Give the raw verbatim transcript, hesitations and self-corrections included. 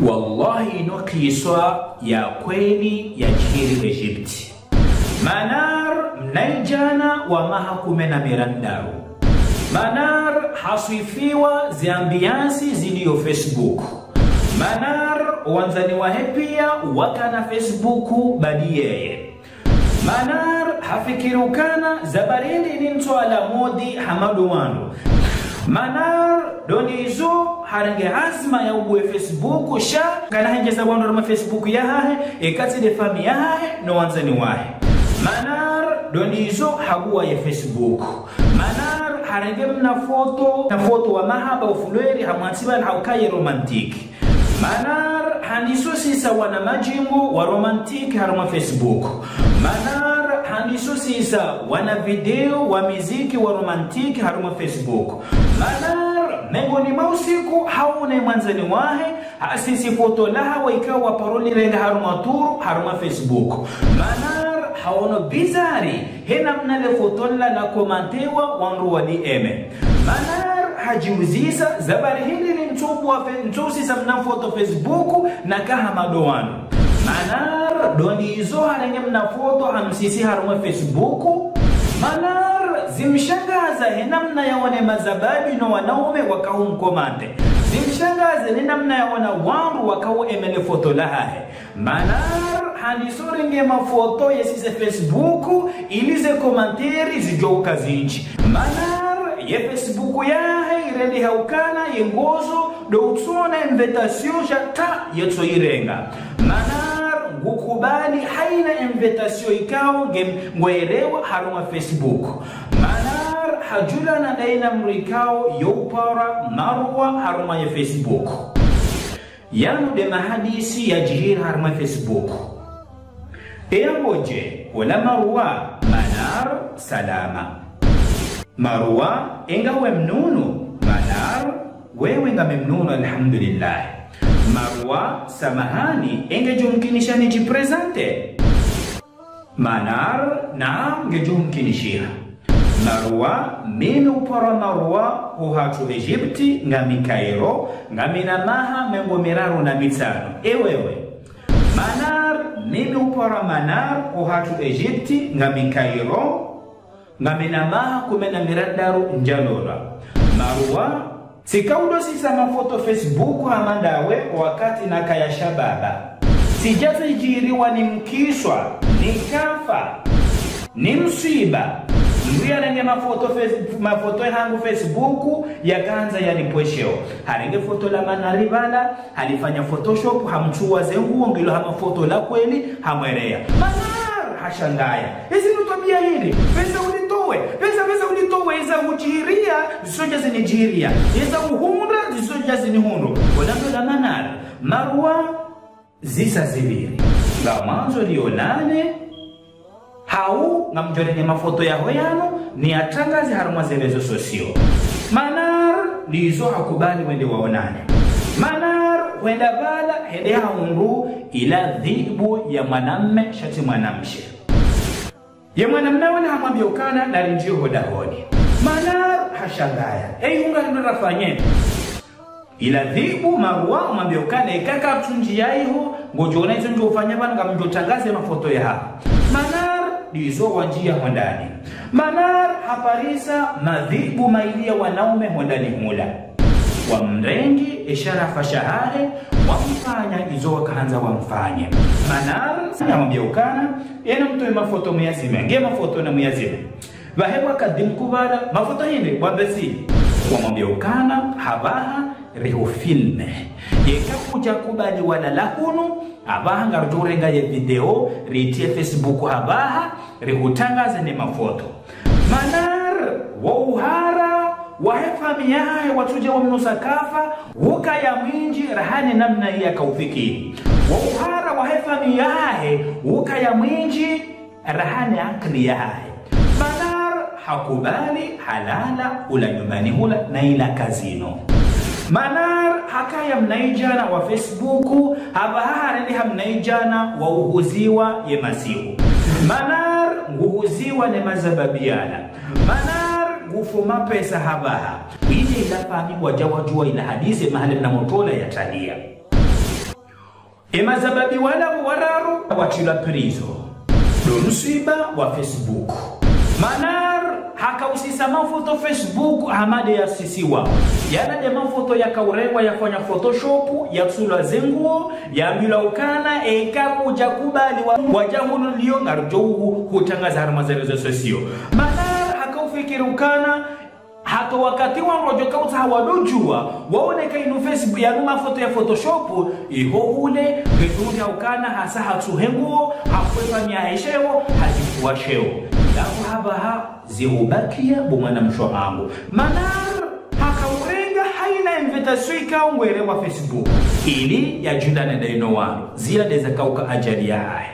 Wallahi, inu kiswa ya kweli yadjiri Egypte. Manar, mnaidjana wa maha kume na mirandaru. Manar haswifiwa ze ambiance zilio Facebook. Manar, wandzani wahe pia wakana Facebook badi yeye. Manar hafikiri ukana ze habari hindri ni mtsu ala modi hama ndo wandru. Manar ndo ndizo harenge azma ya ubuwe Facebook, sha kana hendjeza wandru harumwa Facebook yahahe, ekati nde famiyi yahahe no wandzani wahe. Manar ndo ndizo habuwa ye Facebook. Manar harenge mna foto, na foto wa mahaba ufulweri hamwantsiba na haukaye romantique. Manar handiso sisa wana madjimbo wa romantique harumwa Facebook. Manar handiso sisa wana video wa miziki wa romantique harumwa Facebook. Manar mengoni mwa usiku haone mwandzani wahe, hasisi foto lahawo ikao waparo lirenga harumwa turu harumwa Facebook. Manar haono bizarre he namna le foto la la commentewa wandru wali aimé. Manar hadjiuzisa ze habari hindri ni mtsu ubuwa fe-, mtsu usisa mna foto Facebook na kaha ndo wandru. Manar ndo ndizo harenge mna foto hamsisi harumwa Facebook. Manar zimshangaza he namna yaone mashababi no wanaume wakao mcommenté. Zimshangaza he namna yaona wandru wakao aimé le foto lahahe. Manar handiso renge mafoto yesise Facebook ili ze commentaire zidjouka zindji. Manar ye Facebook yahe irendeha ukana ye ngozo ndo utsona invitation sha ta yetso irenga. Manar ngukubali haina invitation ikao nge ngwerewa harumwa Facebook. Manar hadjulana ndaina mdru ikao yo upara Marwa harumwa ye Facebook. Yanu nde mahadisi yadjiri harumwa Facebook. Eya mboje, ola Marwa, Manar, salama. Marwa, enga we mnono, Manar, wewe ngami mnono, alhamdulillah. Marwa, samahani, enga djumkinisha nidjiprezante. Manar, naam, ngedjumkinishiha. Marwa, mimi upara Marwa, ho hatru Egypte, ngami Cairo, ngamina maha mengo miraru na mitsano. Ewewe. Manar, mimi upara Manar, ho hatru Egypte, ngami Cairo, ngamina maha kume na mirandaru ndjalolwa. Marwa, tsika udo sisa mafoto Facebook hama ndawe wakati nakaya shababa. Tsidja tsidjiriwa ni mkiswa, ni kafa, ni mswiba. Mdru yarenge mafoto Face-, mafoto yahangu Facebook yakandza yanipvwesheo. Harenge foto la Manar pvala, halifanya Photoshop, hamtsuwa ze nguo ngilo hama foto la kweli, hamwereya. Manar hashangaya. Ezi ndo twabiya hindri? Pesa ulitowe, pesa, pesa ulitowe, eza hudjiriya, zisodja zinidjiriya. Eza uhundra, zisodja zinihundru. Ola ndo la Manar. Marwa, zisa zipviri. Ngamwandzo rionane, hau ngamdjorenge mafoto yaho yanu, niyatrangaze harumwa ze réseaux sociaux. Manar ndizo hakubali wende waonane. Manar hwenda pvala, hende hahundru ila dhibu ya mwanamme sha tsi mwanamshe. Ye mwanamme wala hamwambiya ukana narindjiyo ho dahoni. Manar hashangaya. Eyi unga hindru rafanye. Ila dhibu Marwa hamwambiya ukana eka katsundjiya iho, ngodjoona izo ndjofanya pvanu ngamdjotrangaze mafoto yaho. Manar ndizo wandjiya hondani. Manar haparisa madhibu mayili ya wanaume hondani hula. Wamrengi esharafa shahahe, wamfanya izo wakahandza wamfanye. Manar hamwambiya ukana, ena mtowe mafoto muyazime, nge mafoto namuyazime. Pvahe wakadhimu kubala, mafoto hindri, wambesi. Wamwambiya ukana, hapvaha, rihufilme. Yeka kudjakubali walala hunu, hapvaha ngarudjorenga ye video, ritiye Facebook hapvaha, rihutrangaze ne mafoto. Manar, wo uhara, wahe famiyi yahahe watsudja wamnusa kafa, wukaya mwindji, raha ne namna iya kaufikiri. Wo uhara, wahe famiyi yahahe, wukaya mwindji, raha ne akili yahahe. Manar hakubali, halala, ula nyumani hula, na ila kazino. Manar hakaya mnaidjana wa Facebook, hapvaha harendeha mnaidjana wa uhuziwa ye masihu. Manar nguhuziwa ne mashababi yala. Manar ngufuma pesa hapvaha. Ile ila famiyi wadja wadjuwa ila hadisi mahala mna motola yataliya. Emazababi wala wararu watrilwa prison. Ndo mswiba wa Facebook. Manar hakausisa mafoto Facebook hama nde yasisiwa. Yana nde mafoto yakaurengwa yafanya Photoshop, yatsulwa zenguo, yambilwa ukana, eka kudjakubali wa, wadja hunu liyo ngaridjo hu, hutangaza harumwa ze réseaux sociaux. Manar hakaufikiri ukana, hata wakati wandru wadjo kautsaha wadodjuwa, waone ka inu Facebook, yanu mafoto ya Photoshop, iho hule, ngetundi haukana hasa hatsuhe nguo, hafwe famiyi yahe sheo, hazifua sheo. Ndapvo hapvaha zihubakia bo mwanamshe hangu. Manar hakaurenga haina invitation ikao ngwere wa Facebook. Ili yadjundane nda ino wandru, zila ndeza kauka ajali yahahe.